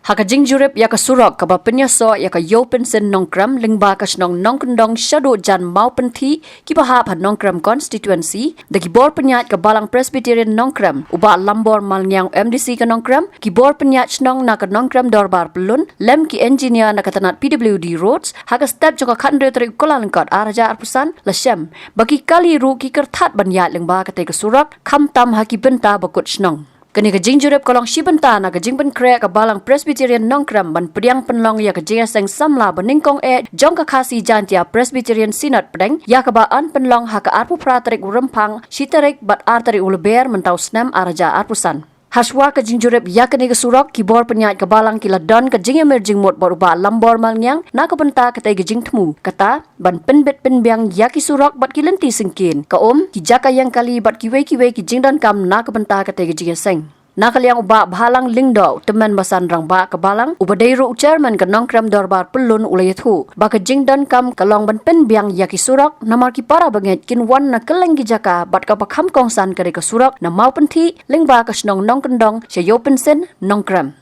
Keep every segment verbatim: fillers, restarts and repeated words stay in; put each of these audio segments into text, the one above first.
Ha ka jingjurip ïa ka surok kaba pynïasoh ïa ka Ïew Pynsin Nongkrem lyngba ka shnong Nongkyndong shaduh jan Mawpynthih kiba hap ha Nongkrem Constituency, da ki bor pynïaid ka Balang Presbyterian Nongkrem, u Bah Lambor Malngiang, M D C ka Nongkrem, ki bor pynïaid shnong na ka Nongkrem Dorbar Pyllun, lem ki engineer na ka tnat P W D Roads, ha ka step jong ka khathynriew tarik Kyllalyngkot ar hajar arphew san, la shem ba ki kali ruh ki kyrthat ban ïaid lyngba katei ka surok, khamtam ha ki bynta ba kut shnong. Kane ka jingjurip ka long shi bynta na ka jingpynkhreh ka Balang Presbyterian Nongkrem ban pdiang pynlong ïa ka jingïaseng samla banyngkong eh jong ka Khasi Jaintia Presbyterian Synod Pdeng, ïa kaba yn pynlong ha ka arphew phra tarik u Rymphang, shi tarik bad ar tarik u Lber mynta u snem ar hajar arphew san. Hashwa ka jingjurip ïa kane ka surok, ki bor pynïaid ka Balang ki la don ka jingïamir jingmut bad u Bah Lambor Malngiang na ka bynta katei ka jingthmu, kata ban pynbit pynbiang ïa ki surok bad ki lynti syngkien, ka um, ki jaka ïeng kali bad kiwei kiwei ki jingdonkam na ka bynta katei ka jingïaseng. Na ka liang u Bah Bhalang Lyngdoh, tymmen basan rangbah ka Balang, uba dei ruh u chairman ka Nongkrem Dorbar Pyllun, u la ïathuh ba ka jingdonkam ka long ban pynbiang ïa ki surok, namar ki para bangeit kin wan na kylleng ki jaka bad kaba kham kongsan ka dei ka surok na Mawpynthih lyngba ka shnong Nongkyndong sha Ïew Pynsin Nongkrem.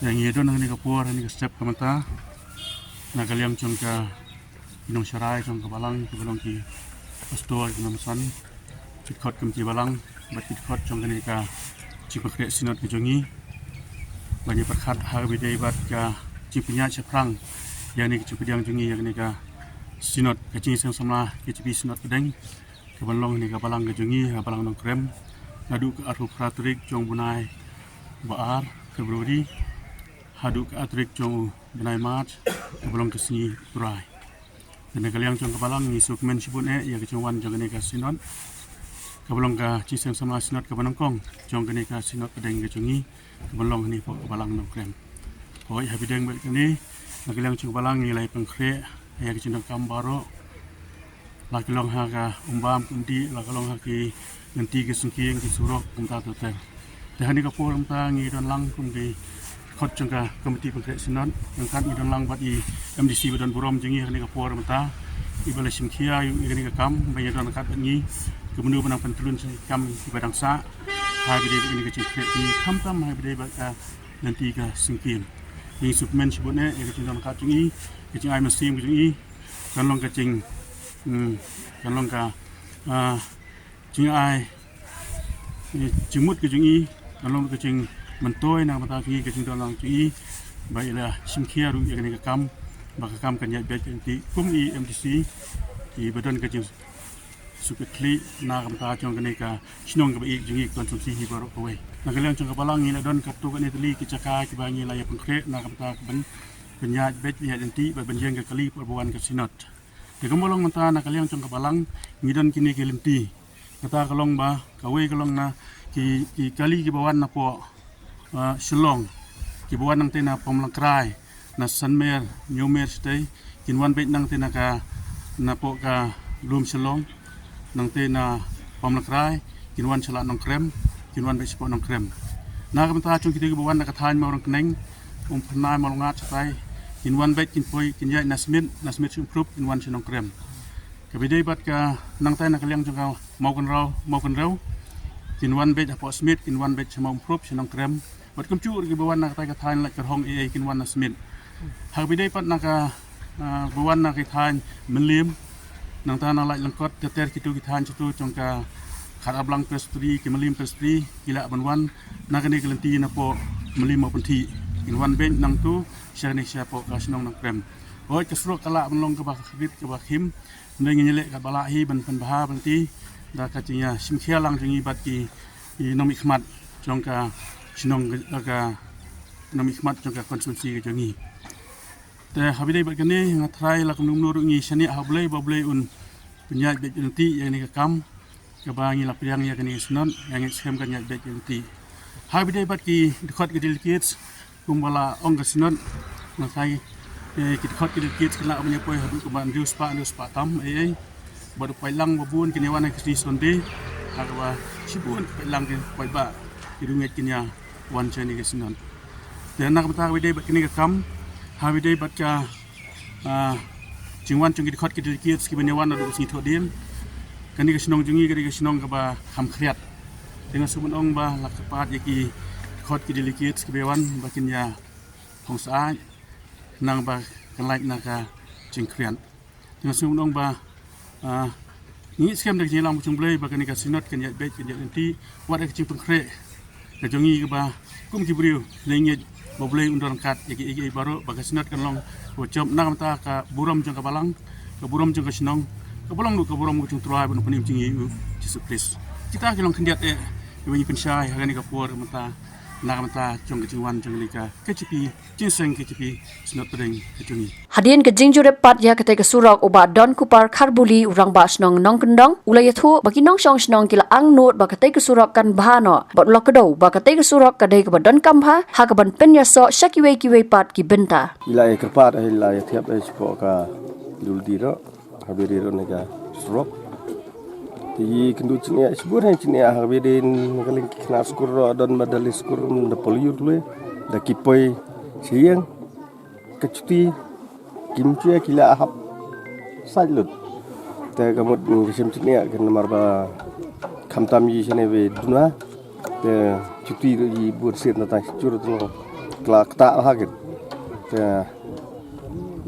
Ïa ngi don ha kane ka por, ha kane ka step ka mynta, na ka liang jong ka nongshakri jong ka Balang, kiba long ki pastor, ki nongsan, ki dkhot committee Balang bad ki dkhot jong kane ka jingpynkhreh Synod ka jong ngi, ba ngi pyrkhat ha kaba ïadei bad ka jingpynïaid shaphrang ïa kane ka jingpdiang jong ngi ïa kane ka Synod, ka jingïaseng samla K J P Synod Pdeng, kaban long ha kane ka Balang ka jong ngi, ha Balang Nongkrem, naduh ka arphew phra tarik jong u bnai ba ar February haduh ka ar tarik jong u bnai March, kaba long ka sngi Trai. Te na ka liang jong ka Balang ngi sngewkmen shibun eh ïa ka jingwan jong kane ka Synod, kaba long ka jingïaseng samla Synod kaba nyngkong jong kane ka Synod Pdeng ka jong ngi, kaban long hangne hapoh ka Balang Nongkrem. Hooid, ha pdeng bad kane, na ka liang jong ka Balang ngi la ïa pynkhreh ïa ka jingdonkam baroh, la ka long ha ka um bam um dih, la ka long ha ki lynti ki syngkien, ki surok, kumta ter ter. Te ha kane ka por mynta ngi don lang kum ki dkhot jong ka committee pynkhreh Synod, ryngkat ngi don lang bad i M D C ba don burom jong ngi ha kane ka por mynta, iba la shim khia ïa kane ka kam, ba ïadon ryngkat bad ngi kumno ban nang pyntylun sha ki kam kiba dang sah ha kaba ïadei bad kane ka jingpynkhreh jong ngi, khamtam ha kaba ïadei bad ka lynti ka syngkien. Ngi sngewkmen shibun eh ïa ka jingdon ryngkat jong i, ka jingai mynsiem ka jong i kan long ka jing, hmm, kan long ka, ah, jingai, eh, jingmut ka jong i, kan long ka jingmyntoi na ka bynta jong ngi, ka jingdon lang jong i, ba i la shim khia ruh ïa kane ka kam, ba ka kam kan ïaid beit ka lynti, kum i M D C iba don ka jing suk ka khlieh na ka bynta jong kane ka shnong kaba ïeit jong ngi, ka constituency hi baroh kawei. Na ka liang jong ka Balang ngi la don katto katne tylli ki jaka kiba ngi la ïa pynkhreh na ka bynta kaban pynïaid beit, pynïaid lynti bad ban ïeng ka kali por ba wan ka Synod. Te kumba long mynta na ka liang jong ka Balang ngi don kine ki lynti. Kata ka long ba kawei ka long na ki, ki kali kiba wan napoh, ah, Shillong, kiba wan nangtei na Pamlangkrai, na Sanmer, Newmer shatei, kin wan beit nangtei na ka, napoh ka lum Shillong, nangtei na Pamlangkrai, kin wan sha la Nongkrem, kin wan beit shapoh Nongkrem. Na ka bynta jong kito kiba wan na ka thaiñ Mawryngkneng, Umphyrnai, Mawlyngngat shatei, kin wan beit kin poi, kin ïaid na Smit, na Smit sha Umphrup, kin wan sha Nongkrem. Kaba ïadei bad ka nangtei na ka liang jong ka Mawkynrew, Mawkynrew, kin wan beit hapoh Smit, kin wan beit sha Mawumphrup, sha Nongkrem. Bad kumjuh ruh kiba wan na katai ka thaiñ Laitkyrhong, eh, eh, kin wan na Smit. Ha kaba ïadei pat na ka, ah, ba wan na ka thaiñ Mylliem, nangta na Laitlyngkot, ter ter kito ki thaiñ kito jong ka Khatarplang Presbytery, ki Mylliem Presbytery, ki lah ban wan na kane ka lynti napoh Mylliem Mawpynthih. Kin wan beit nangto sha kane shapoh ka shnong Nongkrem. Hooid, ka surok ka lah ban long kaba khrit kaba khim, hynrei ngin ïaleh katba lah hi ban pynbha ban lynti da ka jingïashimkhia lang jong ngi bad ki, ki nongmihkhmat jong ka shnong, ka, ka nongmihkhmat jong ka constituency ka jong ngi. Te ha kaba ïadei bad kane nga tharai la kumno kumno ruh ngi shaniah ha U Blei ba U Blei un pynïaid beit lynti ïa kane ka kam kaba ngi la pdiang ïa kane ka Synod, ïa ngi skhem kan ïaid beit lynti. Ha kaba ïadei bad ki dkhot ki delegates, kumba la ong ka Synod, nangtai, eh, ki dkhot ki delegates kin lah ban ïa poi haduh kumba hynriew spah, hynriew spah tam, eh, eh. Bad u paidlang ba bun kin ïa wan ha ka sngi Sunday, ha kaba shibun ki paidlang ki paidbah ki riewngeit kin ïa wan sha kane ka Synod. Te na ka bynta kaba ïadei bad kane ka kam, ha kaba ïadei bad ka, ah, jingwan jong ki dkhot ki delegates kiban ïa wan naduh ka sngi Thohdieng. Kane ka shnong jong ngi ka dei ka shnong kaba kham khriat. Te nga shu ban ong ba la kyrpad ïa ki dkhot ki delegates kiba ïa wan ba kin ïa Hong syaid nang ba kan lait na ka jingkhriat. Te nga sngewdong ba, ah, ngi skhem da ka jingïalang ba jong U Blei ba kane ka Synod kan ïaid beit kan ïaid lynti wat ka jingpynkhreh ka jong ngi kaba kum ki briew ngi ngeit ba U Blei un don ryngkat ïa ki ei ei baroh ba ka Synod kan long kaba jop na ka bynta ka burom jong ka balang, ka burom jong ka shnong, kaba long ruh ka burom ka jong U Trai bad U Nongpynim jong ngi U Jisu Khrist. Kita ki long khyndiat eh kiba ngi pynshai ha kane ka por ka mynta na ka bynta jong ka jingwan jong kane ka K J P Jingïaseng K J P Synod Pdeng ka jong ngi. Hadien ka jingjurip pat ïa katei ka surok u Bah Donkupar Kharbuli u Rangbah Shnong Nongkyndong u la ïathuh ba ki nongshong shnong ki la angnud ba katei ka surok kan bha noh bad u la kdew ba katei ka surok ka dei kaba donkam bha ha kaban pynïasoh sha kiwei kiwei pat ki bynta. I la ïa kyrpad, i la ïa thiap, eh, shapoh ka duldi ro, ha bidi ro ne ka surok. Te i kyndu chiniah, shibun ha chiniah, ha bidi ne ka ling ki khynnah skur ro, don ba da li skur, da poli ur tule, da ki poi siang, ka chuti, kim chue ki la hap sait lut. Te ka mut ka shem chiniah, ka namar ba khamtam i shane we duna. Te chuti ro i bun sir na tang chur tu long kla kta ha kin. Te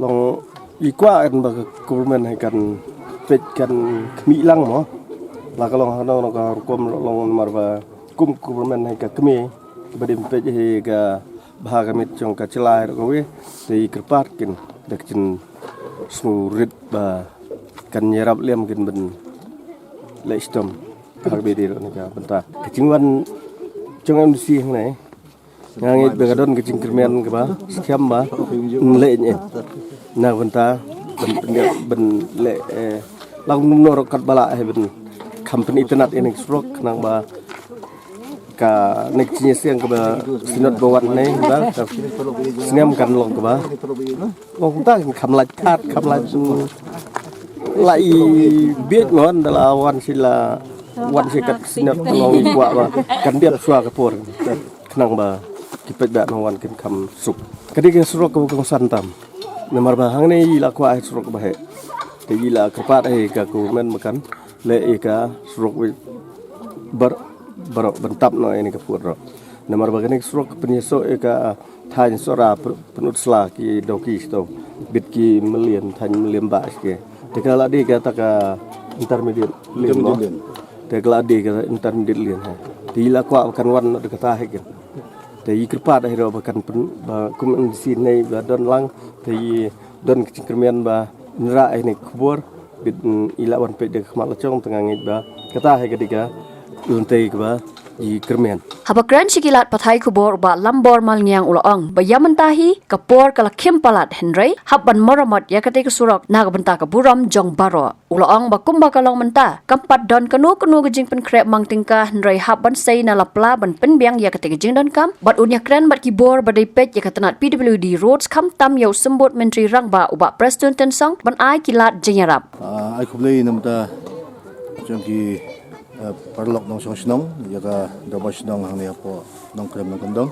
long i kwah kan ba ka government hai kan peit kan khmih lang mo. La ka long hano no ka rukom long namar ba kum government hai ka kmie ba dim peit hai ka bha ka mit jong ka chelai ro ka we. Te i kyrpad kin da ka jin sngewrit ba kan ïarap lem kin ban leh shitom. Ka bidi ro ne ka bynta ka jingwan jong M D C hangne. Nga ngeit ba ka don ka jingkyrmen kaba skhem ba leh ne na bynta ban, ban leh, eh, lang num nor kat bala he ban company tenat ine surok nang ba ka nek jingïaseng kaba Synod ba wan ne ba ka sngem kan long kaba long ta kham lait khat kham lait lai biet ngon da la wan sila wan sikat Synod long i kwah ba kan diap sua ka por. Khnang ba ki peit ba nang wan kin kham suk. Ka dei ka surok kaba kongsan tam. Namar ba hangne i la kwah surok ba he. Te i la kyrpad he ka government ba kan leh i ka surok wi bar, bar ban tap noh ine ka pud ro. Namar ba kane ka surok ka pynïasoh i ka thaiñ Sohra pyn-, pynud sla ki doki sto bit ki million thaiñ million ba ke. Te ka la dei ka ta ka intermediate lane mo. Te ka la dei ka intermediate lane ha. Te i la kwah ba kan wan noh da kata he kin. Te i kyrpad hi ro ba kan pyn-, ba kum in si nei ba don lang te i don ka jingkyrmen ba nra ai ne khubor bit, mm, i la wan peit da ka khmat la chong te nga ngeit ba kata hi ka dei ka lynti kaba i kyrmen. Haba kren sha ki lad pathai khubor u Bah Lambor Malngiang u la ong ba ïa mynta hi ka por ka la khim palat hynrei hap ban maramot ïa katei ka surok na ka bynta ka burom jong baroh. U la ong ba kumba ka long mynta kam pat don kano kano ka jingpynkhreh mang tyngka hynrei hap ban sei na la pla ban pynbiang ïa katei ka jingdonkam bad un ïakren bad ki bor ba dei peit ïa ka tnat P W D Roads khamtam ïa u Symbud Myntri Rangbah u Bah Prestone Tynsong ban ai ki lad jingïarap. Ah, ai khublei na bynta jong ki, eh, paralok nongshong shnong ïa ka Dorbar Shnong hangne hapoh Nongkrem Nongkyndong.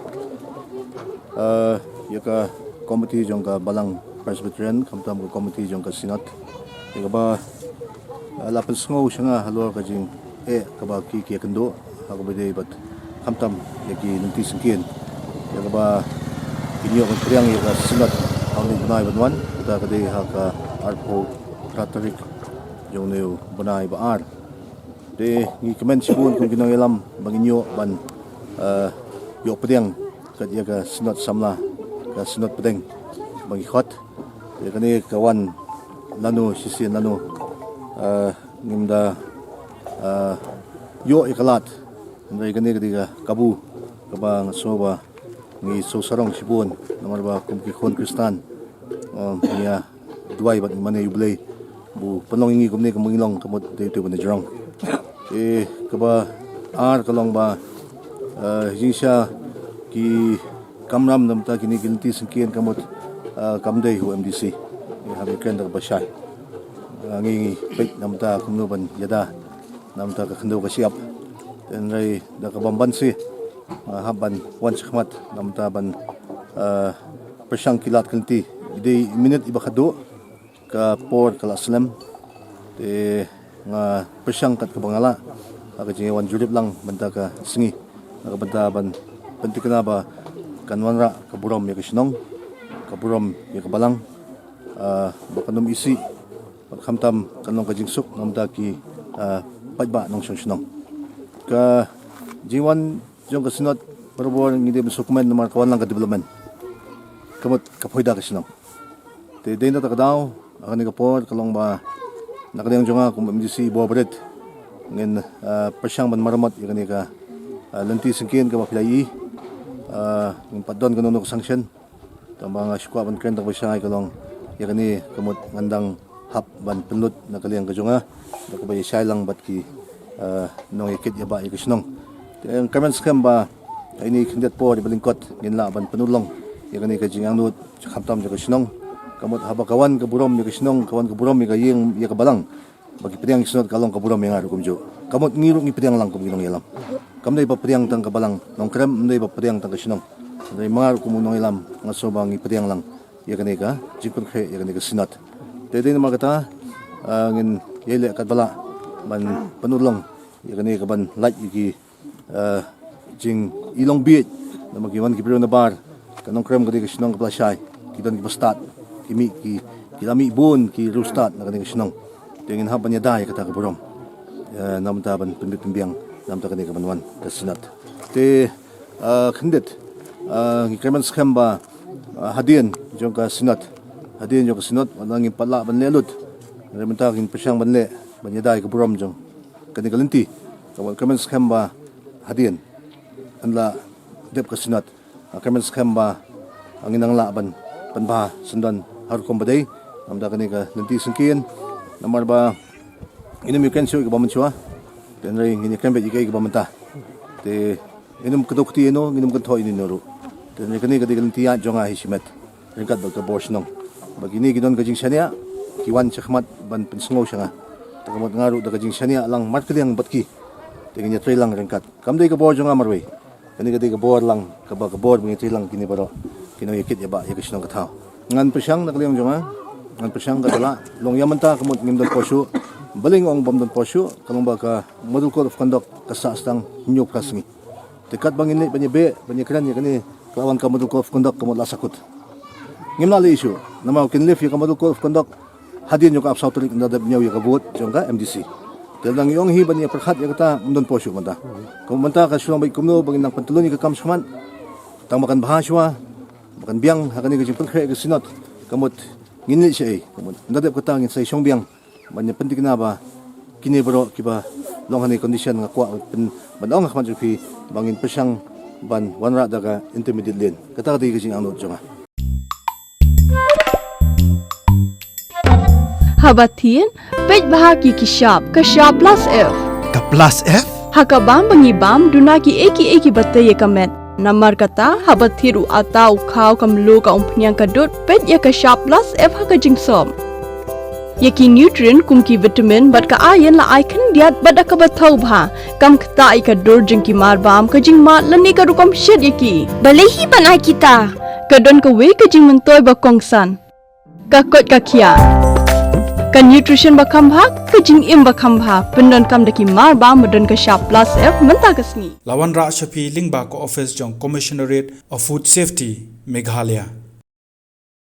Eh, ïa ka komiti jong ka Balang Presbyterian khamtam ka komiti jong ka Synod. Ïa kaba, eh, la pynsngew sha nga halor ka jingeh kaba ki ki ïakynduh ha kaba dei bad khamtam ïa ki lynti syngkien. Ïa kaba kin ïoh ban pdiang ïa ka Synod ha une u bnai ban wan, kata ka dei ha ka arphew phra tarik jong une u bnai ba ar. Te ngi kmen shibun kum ki nongïalam ba ngin ïoh ban, eh, ïoh pdiang kat ïa ka Synod samla, ka Synod pdeng ba ngi khot. Te kane ka wan lano shisien lano, eh, ngim da, eh, ïoh ïa ka lad. Hynrei kane ka dei ka kabu kaba nga sngew ba ngi sngewsarong shibun namar ba kum ki khun Khristan, eh, ngi ïa duwai bad ngi mane ïa U Blei ba u pynlong ïa ngi kumne kumba ngi long ka mut dei uta u bynjrong. Eh, kaba ar ka long ba, eh, jingshisha ki kamram na bynta kine ki lynti syngkien ka mut, eh, kam dei ha u M D C. Eh, ha ka kren da kaba shai. Eh, ngi ngi peit na bynta kumno ban ïada na bynta ka khyndew ka shyiap. Hynrei da kaba ym banse, eh, hap ban wan shakhmat na bynta ban, eh, pyrshang ki lad ki lynti. Dei minit iba khadduh ka por ka la slem. Te nga pyrshang kat kaba nga lah ha ka jingwan jurip lang bynta ka sngi, ha ka bynta ban pynthikna ba kan wanrah ka burom ïa ka shnong. ka burom ïa ka balang, ah, ba kan ym isih bad khamtam kan long ka jingsuk na ka bynta ki, ah, paidbah nongshong shnong. Ka jingwan jong ka Synod barabor ngi dei ban sngewkmen namar ka wan lang ka development. Ka mut ka pyndonkam ka shnong. Te dei na kata ka daw, ha kane ka por ka long ba na ka liang jong nga kum MDC Bor Barit ngin, ah, pyrshang ban maramot ïa kane ka, ah, lynti syngkien kaba phi la ïohi. Ah, ngim pat don kano kano ka sanction. Tang ba nga shu kwah ban kren tang ba shai ka long ïa kane ka mut ngan dang hap ban pynlut na ka liang ka jong nga da kaba ïa shai lang bad ki, ah, nongïakit ïa ba ïa ka shnong. Te nga kyrmen skhem ba ha kine ki khyndiat por ba lyngkot ngin lah ban pynurlong ïa kane ka jingangnud khamtam jong ka shnong. Ka mut haba ka wan ka burom ïa ka shnong, ka wan ka burom ïa ka ïing, ïa ka balang, ba ki pdiang ki Synod ka long ka burom ïa nga ruh kumjuh. Ka mut ngi ruh ngi pdiang lang kum ki nongïalam. Kam dei ba pdiang tang ka balang Nongkrem, kam dei ba pdiang tang ka shnong. Dei ma nga ruh kum u nongïalam nga sngew ba ngi pdiang lang ïa kane ka jingpynkhreh ïa kane ka Synod. Te dei namar kata, ah, ngin ïai leh katba lah ban pynurlong ïa kane kaban lait ïa ki, ah, jingïalong bieit namar ki wan ki briew nabar. Ka Nongkrem ka dei ka shnong kaba la shai, ki don kiba stad, ki mih, ki, ki la mih bun ki riewstad na kane ka shnong. Te ngin hap ban ïada ïa kata ka burom, eh, na ka bynta ban pynbit pynbiang na ka bynta kane kaban wan ka Synod. Te, ah, khyndiat, ah, ngi kyrmen skhem ba, ah, hadien jong ka Synod, hadien jong ka Synod, wat la ngim pat lah ban leh lut, na ka bynta ngin pyrshang ban leh ban ïada ïa ka burom jong kane ka lynti. Ka mut kyrmen skhem ba hadien, hynda la dep ka Synod, ah, kyrmen skhem ba, ah, ngin nang lah ban pynbha syndon ha rukom ba dei na ka bynta kane ka lynti syngkien. Namar ba ngin ym ïakren shuh ïa kaba mynshuwa, te hynrei ngin ïakren beit ïa kaei kaba mynta. Te ngin ym kdew kti ïano, ngin ym kynthoh ïano ïano ruh. Te hynrei kane ka dei ka lynti ïaid jong nga hi shimet ryngkat bad ka bor shnong. Ba kine ki don ka jingshaniah, ki wan shakhmat ban pynsngew sha nga. Te ka mut nga ruh da ka jingshaniah lang markylliang bad ki, te ngin ïatrei lang ryngkat. Kam dei ka bor jong nga marwei, kane ka dei ka bor lang, kaba ka bor ba ngi trei lang kine baroh ki nongïakit ïa ba ïa ka shnong ka thaw. Ngan pyrshang na ka liang jong nga, ngan pyrshang katba lah. Long ïa mynta ka mut ngim don por shuh. Balei nga ong bym don por shuh? Ka long ba ka Model Code of Conduct ka sah tang hynñiew phra sngi. Te katba ngin leit ban ïabeh ban ïakren ïa kane, ka la wan ka Model Code of Conduct ka mut la sakut. Ngim lah leh issue namar kin lift ïa ka Model Code of Conduct hadien jong ka arphew saw tarik, ynda dep ñiew ïa ka vote jong ka MDC. Te dang ïong hi ban ïa pyrkhat ïa kata, ym don por shuh mynta. Ka mynta ka shu long beit kumno ba ngin nang pyntylun ïa ka kam shakhmat, tang ba kan bha shuwa, ba kan biang ha kane ka jingpynkhreh ka Synod. Ka mut ngin leit shaei? Ka mut ynda dep kata ngin sa ïashong biang ban ïa pynthikna ba kine baroh kiba long ha kane ka condition, nga kwah ban pyn, ban ong ha khmat jong phi ba ngin pyrshang ban wanrah da ka intermediate lane. Kata ka dei ka jingangnud jong nga. Haba thied, peit bha ki ki shap, ka shap plus F. Ka plus F? Ha ka bam ba ngi bam, duna kiei kiei kiba tei ïa ka met. Namar kata, haba thied u atta, u khaw, ka mluh, ka umphniang, ka dud, peit ïa ka shap plus F ha ka jingsop. Ïa ki nutrient kum ki vitamin bad ka iron la ai khyndiat bad da kaba thaw bha. Kam ktah ïa ka dur jong ki mar bam, ka jingmad lane ka rukom shet ïa ki. Balei hi ban ai kita? Ka don kawei ka jingmyntoi ba kongsan. Ka koit ka khiah. Ka nutrition ba kham bha, ka jingim ba kham bha. Pyndonkam da ki mar bam ba don ka shap plus F mynta ka sngi. La wanrah sha phi lyngba ka office jong Commissionerate of Food Safety, Meghalaya.